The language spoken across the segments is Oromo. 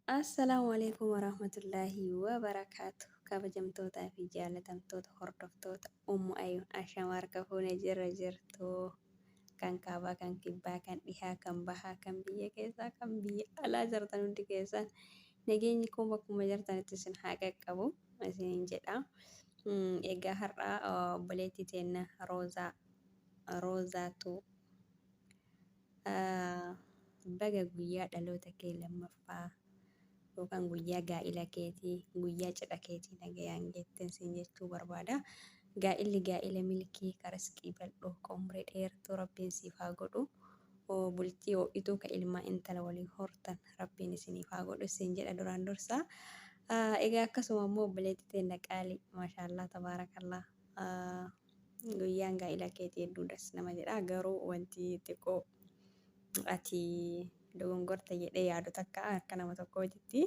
Assalaamu Aleykum Warahmatullaahi Wabarakaatu. Kabajamtootaa fi jaalatamtoota hordoftoota Ummu Ayuun ashama harka fuune jirra jirtu. Kan kaabaa, kan kibbaa, kan dhihaa, kan bahaa, kan biyya keessaa, kan biyya alaa jirtan hundi keessan nageenyi koo bakkuma jirtanitti isin haa qaqqabu isiniin jedha. Egaa har'a obboleettii teenna Roozaa Roozaatu Baga guyyaa dhaloota kee lammaffaa yookaan guyyaa gaa'ila keetii, guyyaa cidha keetii nagayaan geetten siin jechuu barbaada. Gaa'illi gaa'ila milkii ka risqii bal'oo ka umrii dheertuu Rabbiin siif haa godhu. Bultii ho'ituu ka ilmaa intala waliin hortan Rabbiin isiniif haa godhu siin jedha duraan dursa. Egaa akkasuma immoo obboleettii teenna qaalii maashaallah tabaarakallah. Guyyaan gaa'ila keetii hedduu das nama jedha garuu wanti xiqqoo ati dogongorte jedhee yaadu takka akka nama tokkootitti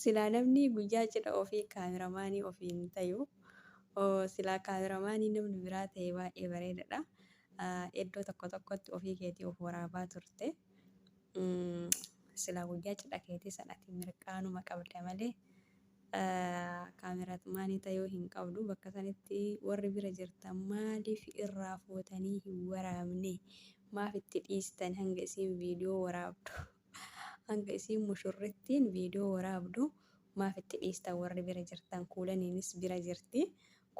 silaa namni guyyaa cidha ofii kaameramaanii ofiin tayu silaa kaameramaanii namni biraa ta'e baay'ee bareedadha. Iddoo tokko tokkotti ofii keetii of waraabaa turte. Silaa guyyaa cidha keetii san ati mirqaanuma qabda malee Kaameratmaanii tayuu hin qabdu bakka sanitti warri bira jirtan maaliif irraa fuutanii hin waraabne maaf itti dhiistan hanga isiin viidiyoo waraabdu hanga isiin mushurrittiin viidiyoo waraabdu maaf itti dhiistan warri bira jirtan kuulaniinis bira jirti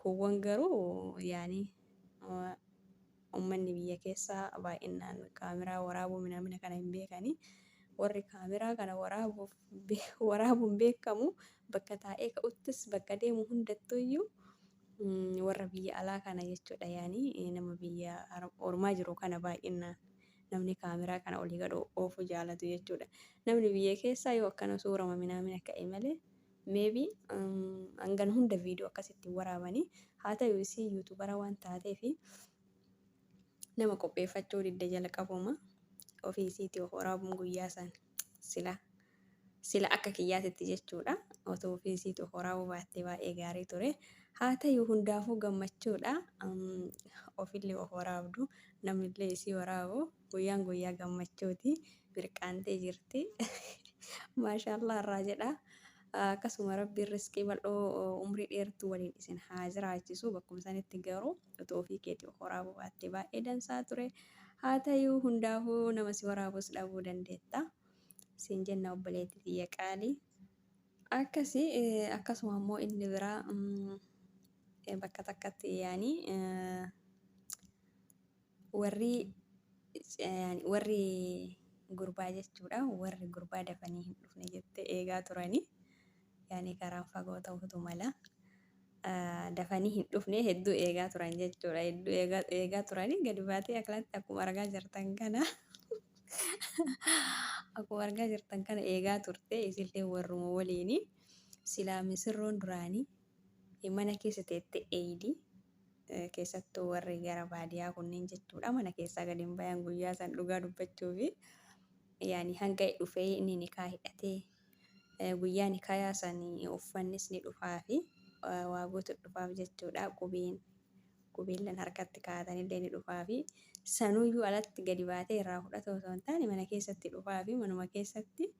kuuwwan garuu yaani Ummanni biyya keessaa baay'innaan kaameraa waraabuu minaamina kana hin beekani. Warri kaameraa kana waraabuuf waraabuun beekamu bakka taa'ee ka'uttis bakka deemu hundattuyyuu warra biyya alaa kana jechuudha. Yaani nama biyya ormaa jiru kana baay'innaan namni kaameraa kana olii gad oofuu jaalatu jechuudha. Namni biyya keessaa yoo akkana suurama minaamina ka'e malee maybe hangan hunda video akkasitti waraabani haa ta'u isii youtubara waan taateefi nama qopheeffachuu didde jalqabuma ofii isiitii of waraabuun guyyaa san sila sila akka kiyyaatitti jechuudha otoo ofii isiitii of waraabuu baattee baay'ee gaarii ture haa ta'u hundaafuu gammachuudha ofillee of waraabdu namnillee isii waraabu guyyaan guyyaa gammachuuti mirqaantee jirti maashaallah irraa jedha akkasuma rabbiin riskii bal'oo umrii dheertuu waliin isin haa jiraachisu bakkuma sanitti garuu otoo ofii keetii of waraabuu baattee baay'ee dansaa ture haa ta'uu hundaafuu nama si waraabus dhabuu dandeetta siin jenna obboleettii tiyya qaalii. Akkasi akkasuma immoo inni biraa bakka takkatti yaanii Warri warri gurbaa jechuudha. Warri gurbaa dafanii hin dhufne jettee eegaa turani. Yaani karaan fagoo ta'utu mala. Dafanii hin dhufne hedduu eegaa turan jechuudha. Hedduu eegaa turani gadi baatee akkanatti akkuma argaa jirtan kana. Akkuma argaa jirtan kana eegaa turte isillee warruma waliini. Silaa misirroon duraanii mana keessa teette eeydi. Keessattuu warri gara baadiyaa kunneen jechuudha mana keessaa gadi hin bayan guyyaa san dhugaa dubbachuufi yaani hanga dhufee inni nikaa hidhatee guyyaa nikayaa san uffannis ni dhufaafi waa guutu dhufaaf jechuudha qubeen qubeellan harkatti kaa'atanillee ni dhufaafi sanuyyuu alatti gadi baatee irraa fudhata osoo hin taane mana keessatti dhufaafi manuma keessatti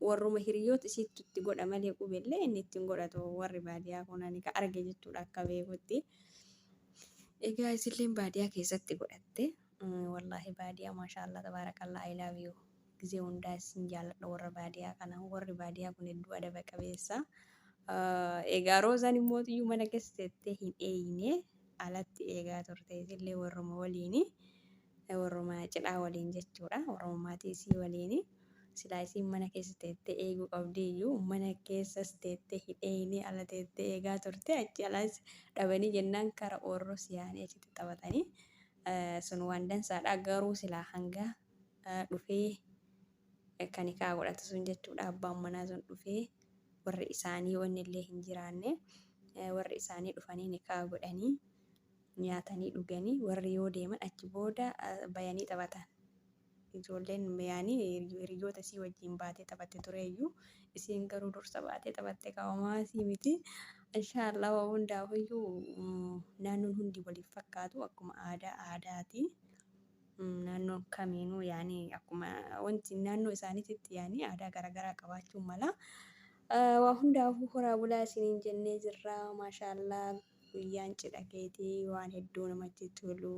Warruma hiriyoota isiittu itti godha malee qubellee inni itti hin godhatu warri baadiyaa kun ani ka arge jechuudha akka beekutti. Egaa isilleen baadiyaa keessatti godhatte. Wallaahi baadiyaa maashaallah tabaarakallaa I love you. Gizee hundaa isin jaalladha warra baadiyaa kana. Warri baadiyaa kun hedduu adaba qabeessa. Egaa Roozaan immoo iyyuu mana keessa teettee hin eeyne alatti eegaa turte isillee warruma waliini. Warruma cidhaa waliin jechuudha. Warruma maatii isii waliini. Silaa isiin mana keessa teettee eeguu qabdiiyyuu mana keessas teettee hin eeynee ala teettee eegaa turte achi alas dhabanii jennaan kara oorros yaanii achitti taphatanii sun waan dansaadha garuu silaa hanga dhufee kan nikaa godhatu sun jechuudha abbaan manaa sun dhufee warri isaanii yoo inni illee hin jiraanne warri isaanii dhufanii nikaa godhanii nyaatanii dhuganii warri yoo deeman achi booda bayanii taphatan. Ijoolleen yaani hiriyoota isii wajjin baatee taphatte tureeyyu isiin garuu dursa baatee taphatte kaawamaasii miti. Inshaallah waa hundaafuyyuu naannoon hundi waliif fakkaatu akkuma aadaa aadaati. Naannoon kamiinuu yaani akkuma wanti naannoo isaaniititti yaani aadaa garaagaraa qabaachuu mala. Waa hundaafuu horaa bulaa isiniin jennee jirra. Maashaallaa guyyaan cidha keetii waan hedduu namatti tolu.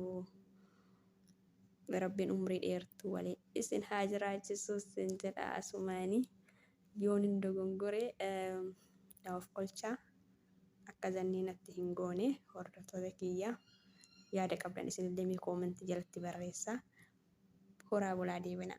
Rabbiin umrii dheertuu waliin isin haa jiraachisu isin jedha asumaani. Yoon hin dogongore na of kolchaa. Akka zannii natti hin goone hordoftoota kiyya. Yaada qabdan isinillee mee koomentii jalatti barreessaa. Horaa bulaa deebina.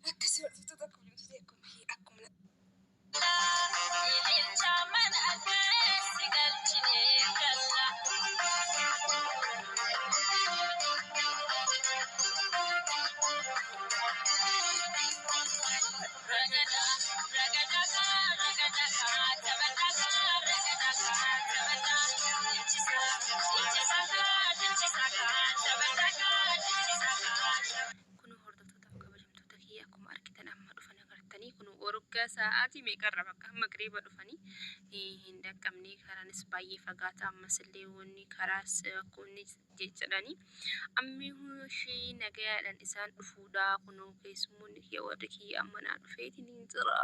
Akkasii hordoftoota kabajamtoota akkuma Kun hordoftoota kabajamtoota kiyya akkuma argitan amma dhufan agartanii kun warga sa'aatii meeqarra bakka hamma qiriiba dhufanii hin dhaqqabne karaanis baay'ee fagaata ammas illee wanni karaas akkuma jedhanii ammi ishii nagayaadhaan isaan dhufuudha kunoo keessummoonni kiyya warri kiyya amma naa dhufeetiin hin jira.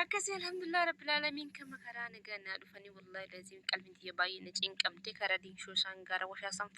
Akkasii alhamdulillah rabbil aalamiin kama karaa nagaa naa dhufanii wallahi laziim qalbiin tiyya baay'ee na cinqamte karaa diinshoo isaan gara washaa san